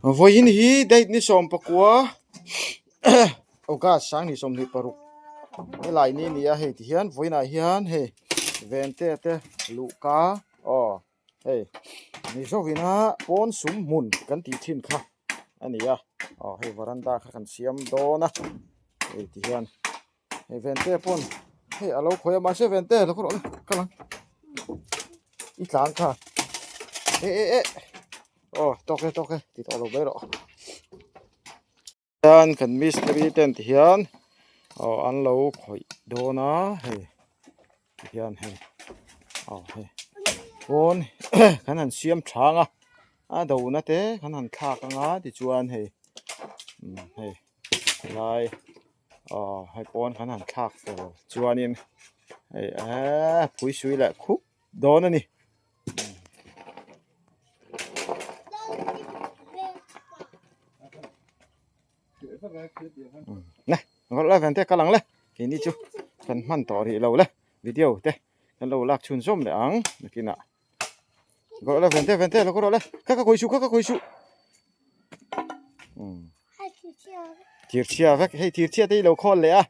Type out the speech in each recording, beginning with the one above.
Vawiin hi date ni 19 August 2026 helai ni a ni a hei ti hian vawiinah hian hei vente te luhka aw hei Mizovina pawn sum hmun kan tih thin kha a ni a aw hei varanda kha kan siam dawn a hei ti hian. Hei vente pawn hei alo khawi a mahse vente lo khaw rawh le kal ang i tlan kha e e e aw tawk e tawk e ti tawh lo mai rawh hian kan mistiri ten ti hian aw an lo khawih dawn a hei ti hian hei aw hei pawn kan han siam thang a a do na te kan han thlak anga tichuan hei hei helai. Aw hei pawn kan han thlak fel chuanin hei eee pui sui leh khup dawn a ni. Le rawlh lai ven te kal ang le keini chu kan hman tawh rih lo le video te kan lo lak chhun zawm leh ang nakinah rawlh lai ven te ven te lo rawlh le kha kha khawi suh kha kha khawi suh. Thirchhia vek hei thirchhia te hi lo khawl leh a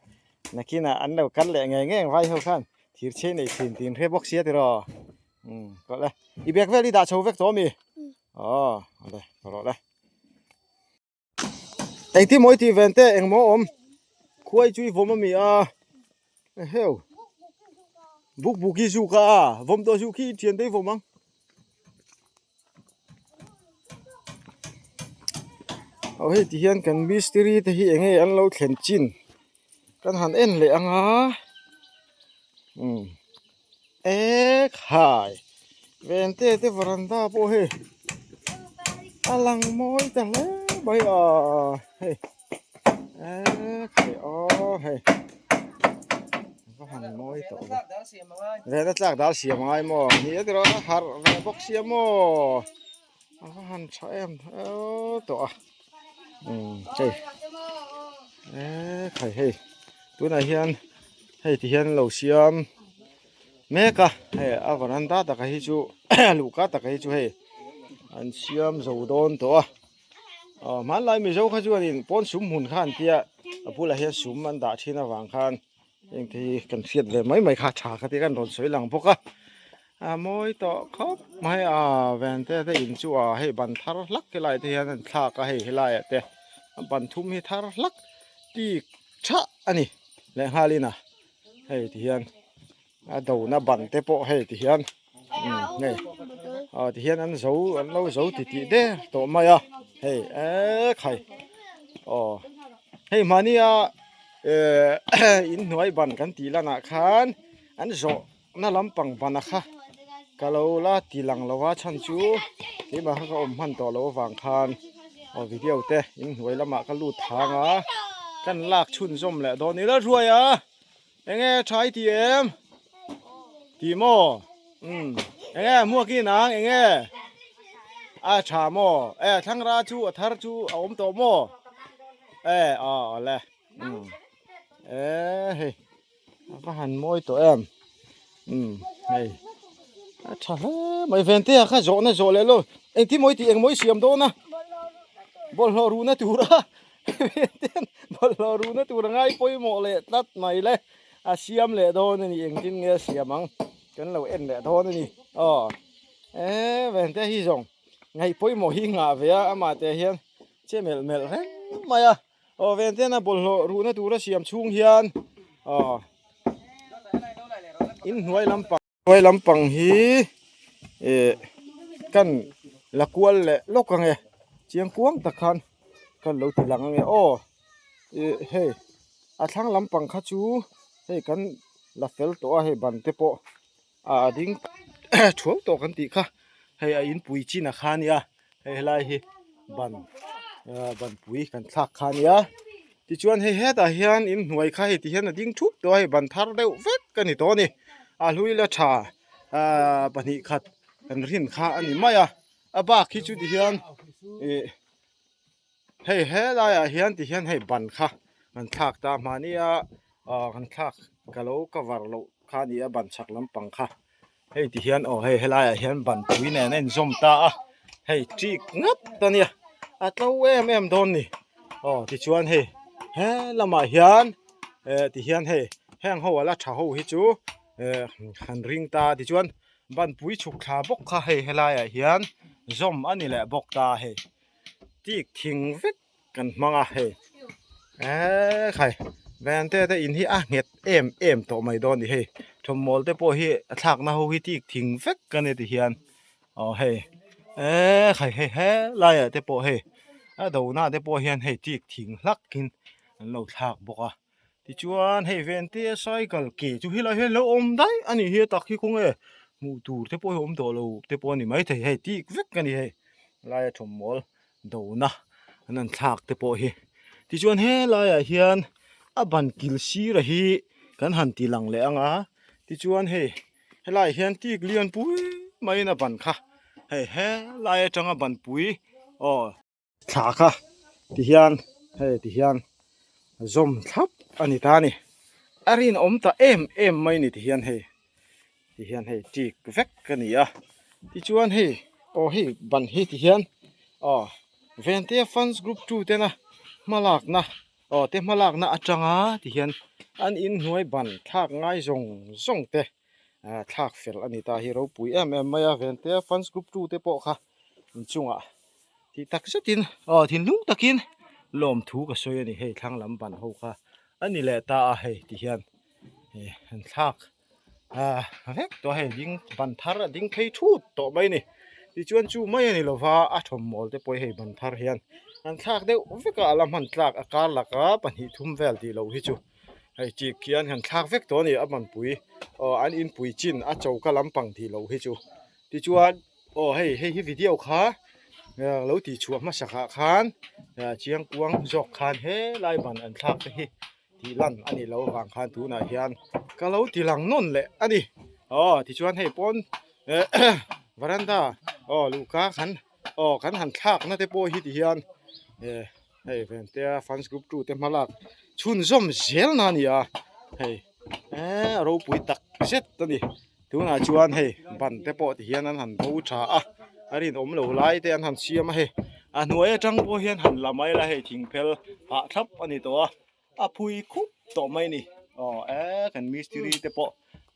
nakinah an lo kal leh ngei ngei ang vai ho khan thirchhia nei thin tih an hre bawk sia tiraw umm kawlh e i bag vel hi dah chho vek tawh ami aw awle ka rawh le engtin maw i tih ven teh engmaw awm khuai chu i vawm ami a eheu buk buk hi zuk a vawm tawh suh khi i thian te i vawm ang. Aw hei ti hian kan mistiri te hi eng nge an lo thlen chin kan han en leh ang a umm ekhai vente te varanda pawh hei a lang mawi ta hle mai a hei ekhai aw hei. Va han mawi tawh ve. Vena tlak dal siam angai maw? Ni a tiraw a harh ve bawk sia maw? A va han tha em tawh a. Umm hei ekhai hei tunah hian hei ti hian lo siam mek a hei a varanda taka hi chu luhka taka hi chu hei an siam zo dawn tawh a. Aw hmanlai Mizo kha chuanin pawn sum hmun kha an tia a bulah hian sum an dah thin avang khan heng te hi kan hriat ve mai mai kha tha kha ti kan rawn sawi lang bawk a a mawi tawh khawp mai a vente te in chu a hei ban thar hlak helai te hian an thlak a hei helai ah te ban thum hi thar hlak tik thah a ni lehnghalin a hei ti hian. A dona ban te pawh hei ti hian umm hei aw ti hian an zo an lo zo ti tih der tawh mai a hei ekhai aw hei mahnia ehh inhnuai ban kan tih lanah khan an zawh na lampang ban a kha ka lo la ti lang lo a chhan chu keimah kha ka awm hman tawh loh avang khan aw video te inhnuai lamah ka lut thang a kan lak chhunzawm leh dawn ila hruai a. Enge tha i ti em? Ti maw? Umm. Enge hmuak i nang enge? A tha maw? E thlangra chu a thar chu a awm tawh maw? E aw awle. Umm. E hei a va han mawi tawh em? Umm hei a tha hle mai vente a kha zawhna zawh leh lo engtin maw i tih engmaw i siam dawn a? Bawlhhlawh ruhna tura Ten bawlhhlawh ruhna tur a ngai pawimawh leh tlat mai le a siam leh dawn a ni engtin nge a siam ang kan lo en leh dawn a ni aw e vente hi zawng ngaih pawimawh hi nghah ve a amah te hian che melh melh reng mai a aw venten a bawlhhlawh ruhna tur a siam chhung hian aw inhnuai lampang. Hnuai lampang hi eh kan la kual leh lawk ang e chiang kuang tak khan kan lo ti lang ang e aw ih hei a thlang lampang kha chu hei kan la fel tawh a hei ban te pawh a ding thuau tawh kan tih kha hei a inpui chin a kha nia hei helai hi ban ah banpui kan thlak kha ania tichuan hei hetah hian inhnuai kha hei ti hian a ding thup tawh a hei ban thar deuh vek a ni tawh a ni a hlui la tha ah pahnih khat kan rin kha a ni mai a a bak hi chu ti hian ih hei helaiah hian ti hian hei ban kha kan thlak ta mahnia ah kan thlak ka lo cover loh kha a ni a ban chhak lampang kha. Hei ti hian aw hei helaiah hian banpui nen a inzawm ta a hei ṭik ngat a nia. a tlo em em dawn ni aw tichuan hei he lamah hian eh tihian hei heng ho ala tha ho hi chu eh han ring ta tichuan banpui chhuk thla bawk kha hei helaiah hian zawm a ni leh bawk ta hei tik thing vek kan hmang a hei eee khai van te te in hi a nghet em em tawh mai dawn a ni hei thawmhnaw te pawh hi a thlakna ho hi tik thing vek a ni tihian aw hei eee khai hei helaiah te pawh hei a dona te pawh hian hei tik thing hlak in an lo thlak bawk a. Tichuan hei vente cycle ke chu helai hian lo awm daih a nih hi a tak hi kawng e hmuh tur te pawh hi awm tawh lo te pawh a ni maithei hei tik vek a ni hei laia thawmhnaw dona an han thlak te pawh hi tichuan helaiah hian a ban kil sira hi kan han ti lang leh ang a tichuan hei helaiah hian tik lian pui maiin a ban kha hei helai atanga ban pui aw. Thla kha tihian hei tihian zawm thlap a ni ta a ni a rinawm ta em em mai ni tihian hei tihian hei tik vek a ni a tichuan hei aw hei ban hi tihian aw Vente fans group 2 tena hmalakna aw te hmalakna atanga tihian an inhnuai ban thlak ngai zawng zawng te thlak fel a ni ta hi ropui em em mai a Vente fans group 2 te pawh kha inchungah tih tak zetin aw thinlung takin lawmthu ka sawi a ni hei thlang lam ban ho kha a ni leh ta a hei ti hian ih an thlak ah vek tawh a hei ding ban thar a ding phei thut tawh mai a ni tichuan chu mai a ni lova a thawmhnaw te pawh hei ban thar hian an thlak deuh vek a a la hman tlak a kar laka pahnih thum vel tih loh hi chu hei chik khian han thlak vek tawh a ni a banpui aw an inpui chin a choka lampang tih loh hi chu tichuan. Aw hei hei hi video kha lo tih chhuah hmasak ah khan chiang kuang zawk khan helai ban an thlak te hi tih lan a nih loh avang khan tunah hian ka lo ti lang nawn leh a ni aw tichuan hei pawn varanda aw luhka khan aw kan han thlak na te pawh hi ti hian hei Ventea fans group 2 te hma lak chhunzawm zel na a ni a hei eee a ropui tak zet a ni. Tunah chuan hei ban te pawh ti hian an han bo tha a a rinawm lo lai te an han siam a hei a hnuai atang pawh hian han la mai la hei thing phel phah thlap a ni tawh a a phui khup tawh mai a ni aw e kan mistiri te pawh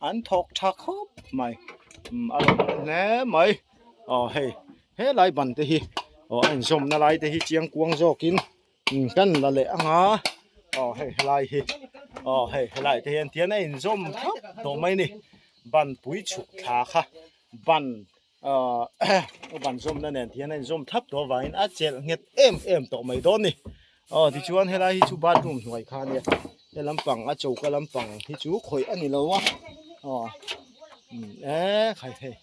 an thawk tha khawp mai umm a lawm hle mai aw hei helai ban te hi aw a inzawmna lai te hi chiang kuang zawkin. Kan la leh ang a aw hei helai hi aw hei helai te hian tian a inzawm thlap tawh mai a ni ban pui chhuk thla kha ban ahh ban zawmna nen tihian a inzawm thlap tawh avangin a chelh nghet em em tawh mai dawn a ni aw tichuan helai hi chu bathroom hnuai kha a nia he lampang a choka lampang hi chu khawih a ni lo a aw eee khai hei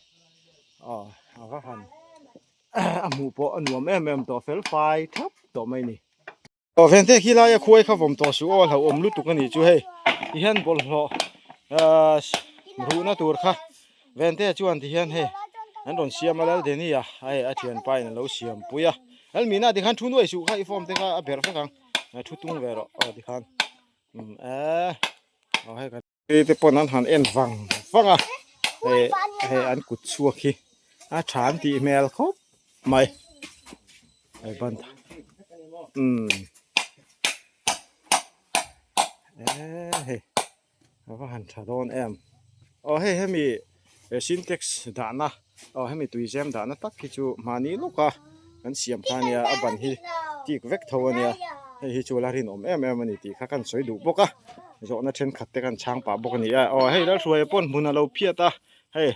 aw a va han. a hmuh pawh a nuam em em tawh fel fai thap tawh mai a ni. Aw vente khi laia khuai kha vawm tawh suh aw hlauhawm lutuk a nih chu hei ti hian bawlhhlawh ahh ruhna tur kha vente chuan ti hian hei an rawn siam a Laldeni a hei a thianpa in a lo siam pui a Lalmina tikhan thu nuai suh kha i form te kha a berh vek ang thu tung ve rawh aw tikhan umm eee aw hei kan. Te te pawn an han en vang vang a hei hei an kut chhuak hi a tha an tih hmel khawp mai hei ban umm eee hei a va han tha dawn em aw hei hemi sintex dahna aw hemi tuizem dahna tak hi chu mahni lawka kan siam kha ania a ban hi tik vek tho ania hei hi chu la rinawm em em a ni tih kha kan sawi duh bawk a zawhna thenkhat te kan chhang pah bawk a ni a aw hei Lalhruaia pawn hmun a lo phiat a hei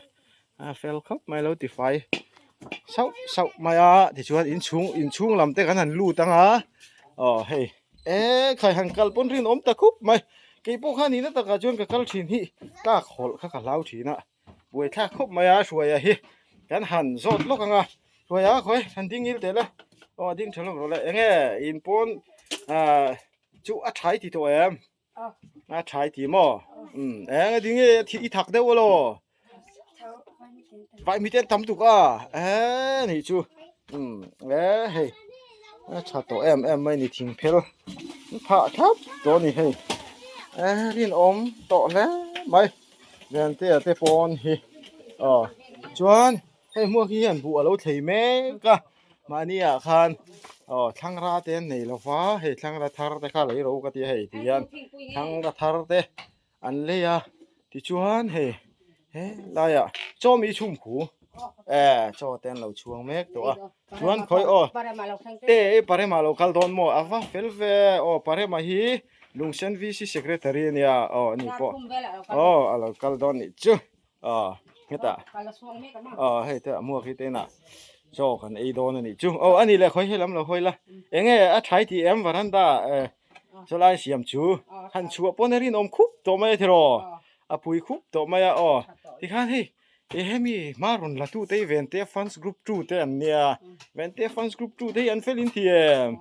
a fel khawp mai lo tifai sauh sauh mai a tichuan inchhung inchhung lam te kan han lut ang a aw hei e khai han kal pawn rinawm ta khup mai keipawh kha nihna takah chuan ka kal thin hi tlak hawlh kha ka hlau thin a. Buai thlak khawp mai a Hruaia hi kan han zawt lawk ang a Hruaia khawi han ding ngil teh le aw a ding tha lawk rawh le eng nge in pawn ah chu a thai ti tawh em a thai ti maw um eng a ding nge i thak deuh elaw vai mi ten tam tuk a e nih chu um e hei a tha tawh em em mai ni thing phel phah thlap tawh a ni hei e rinawm tawh hle mai. Liantea te pawn hi aw chuan hei hmuak hi hian buh a lo thlei mek a. Mahni ah khan aw thlangra te an nei lo va hei thlangra thar te kha lei ro ka ti a hei ti hian thlangra thar te an lei a tichuan hei he laiah chaw mi chhum khu eh chaw te an lo chhuang mek tawh a chuan khawi aw te i parema lo kal dawn maw a va fel ve aw parema hi lungsen VC secretary ania aw ani pawh aw a lo kal dawn nih chu. Aw hetah aw hei te a muak hi te inah chaw kan ei dawn a nih chu aw a nih leh khawi helam lo hawi la eng nge a thai tih em varanda eh chawlai siam chu han chhuah pawn a rinawm khup tawh mai a tiraw a pui khup tawh mai a aw tikhan hei ih hemi hma rawn la tu te hi Vente fans group two te an nia Vente fans group two te hi an fel in ti em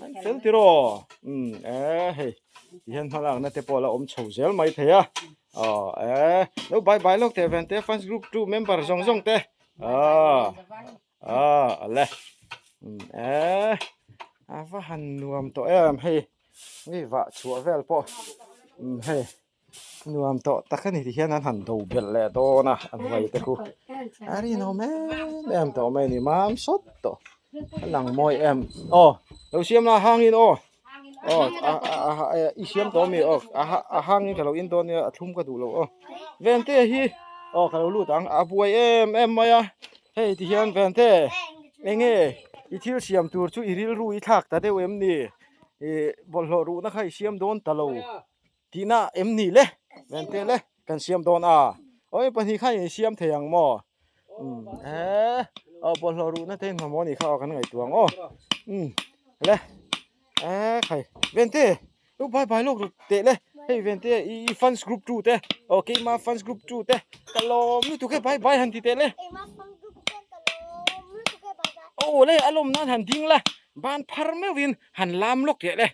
an fel tiraw umm eh hei tihian hmalakna te pawh a la awm chho zel mai thei a. Aw eh lo bye bye lawk teh ven te fans group 2 member zawng zawng te aw aw ale eh a va han nuam tawh em hei mi vah chhuah vel pawh hei nuam tawh tak ani ti hian an han do belh leh dawn a an hmai te khu a rinawm em em tawh mai a ni mam sawt tawh a lang mawi em aw lo siam la hangin aw. Aw i siam tawh ami aw a hangin ka lo in dawn nia a thlum ka duh lo aw Vente hi aw ka lo lut ang a buai em em mai a hei ti hian Vente enge i thil siam tur chu i rilru i thlak ta deuh em ni ih bawlhhlawh ruhna kha i siam dawn ta lo tihna em ni le Vente le kan siam dawn a aw hei pahnih khan in siam thei ang maw umm eee aw bawlhhlawh ruhna te in mamawh a nih kha aw kan ngaihtuah ang aw umm le eee khai Vente u bye bye lawk teh le hei Vente i fans group 2 te aw keima fans group 2 te ka lawm lutuk e bye bye han ti teh le aw le a lawm nan han ding la ban phar meuhin han lam lawk teh le.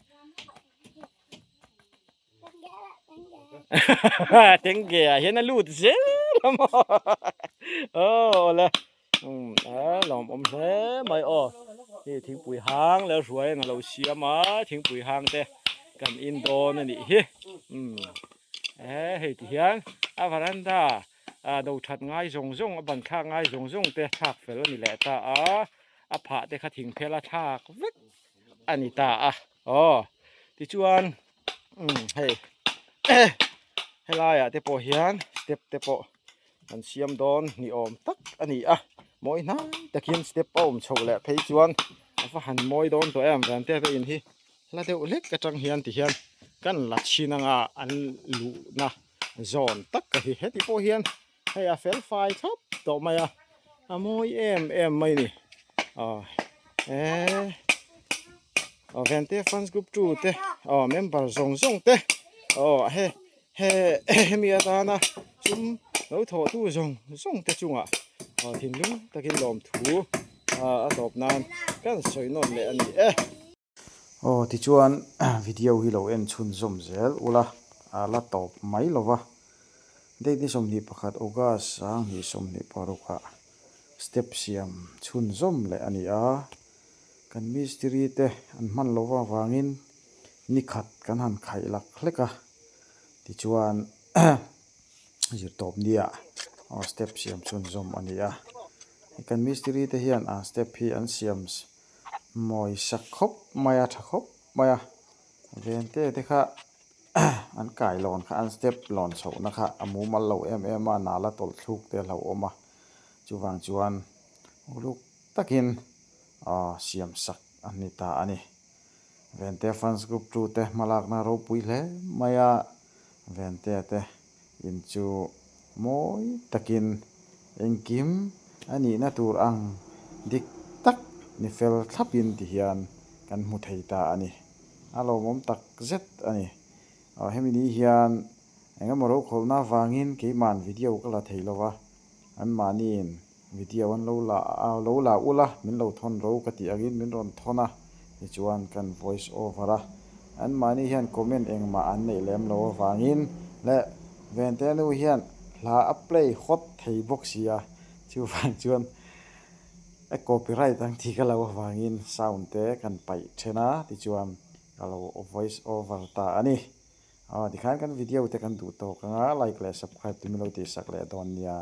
Tengge ah hian a lut zel a maw aw le um a lawm awm hle mai aw hei thingpui hang leh hruai an lo siam a thingpui hang te kan in dawn a nih hi um e hei ti hian a varanda ah do that ngai zawng zawng a ban thlak ngai zawng zawng te thlak fel a ni leh ta a a phah te kha thing phel a thlak vek a ni ta a aw tichuan umm hei helaiah te pawh hian step te pawh an siam dawn ni awm tak a ni a mawi hnai takin step a awm chhoh leh phei chuan a va han mawi dawn tawh em van te te in hi hla deuh hlek atang hian ti hian kan la chhin anga an luhna zawn tak a hi heti pawh hian hei a fel fai thlap tawh mai a a mawi em em mai ni aw eh aw vente fans group 2 te aw member zawng zawng te aw he he hemi atana sum lo thawh tu zawng zawng te chungah aw thinlung takin lawmthu a tawp nan kan sawi nawn leh a ni e. Aw tichuan video hi lo en chhunzawm zel ula a la tawp mai lo va, date ni 21 August 2026 ah step siam chhunzawm leh a ni a, kan mistiri te an hman lo avangin ni khat kan han khaih lak hlek a, tichuan zirtawp nia aw step siam chhunzawm a ni a, kan mistiri te hian a step hi an siam Mawi sak khawp mai a tha khawp mai a vente te kha an kai lawn kha an step lawn chhohna kha a mumal lo em em a nala tawlh thluk te a hlauhawm a chuvang chuan uluk takin aw siam sak a ni ta a ni vente fans group 2 te hmalakna ropui hle mai a vente te in chu mawi takin engkim a nihna tur ang dik tak ni fel thlapin ti hian kan hmu thei ta a ni. A lawmawm tak zet a ni. Aw hemi ni hian engemaw rokhawlhna avangin keima'n video ka la thei lo va, anmahniin Video an lo la a, lo la ula min lo thawn ro ka tih angin min rawn thawn a, tichuan kan voice over a, anmahni hian comment engmah an neih lem lo avangin leh Vente nu hian hla a play hot thei bawk si a, chuvang chuan a copyright ang tih ka lo avangin sound te kan paih then a, tichuan ka lo voice over ta a ni. Aw tikhan kan video te kan duh tawk anga like leh subscribe te min lo tihsak leh dawn nia.